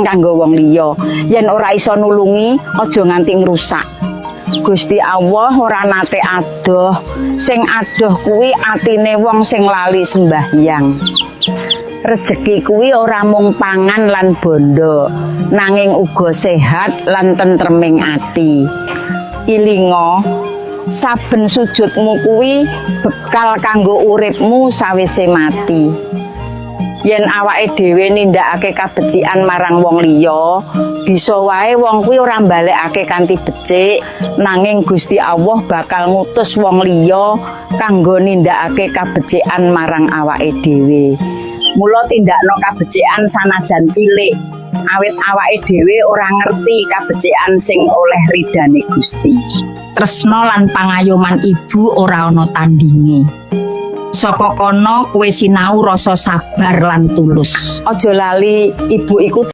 kabecikan kanggo wong liya. Yen ora iso nulungi, aja nganti ngrusak. Gusti Allah ora nate adoh. Sing adoh kuwi atine wong sing lali sembahyang. Rejeki kuwi ora mung pangan lan bondo, nanging uga sehat lan tentreming ati. Ilinga, saben sujudmu kuwi bekal kanggo uripmu sawise mati. Yen awake dhewe nindakake kabecikan marang wong liya, bisa wae wong kuwi ora mbalekake kanthi becik, nanging Gusti Allah bakal ngutus wong liya kanggo nindakake kabecikan marang awake dhewe. Mula tindakno kabecikan sanajan cilik, awit awake dhewe ora ngerti kabecikan sing oleh ridane Gusti. Tresno lan pangayoman ibu ora ana tandinge. Saka kono kowe sinau rasa sabar lan tulus. Aja lali, ibu iku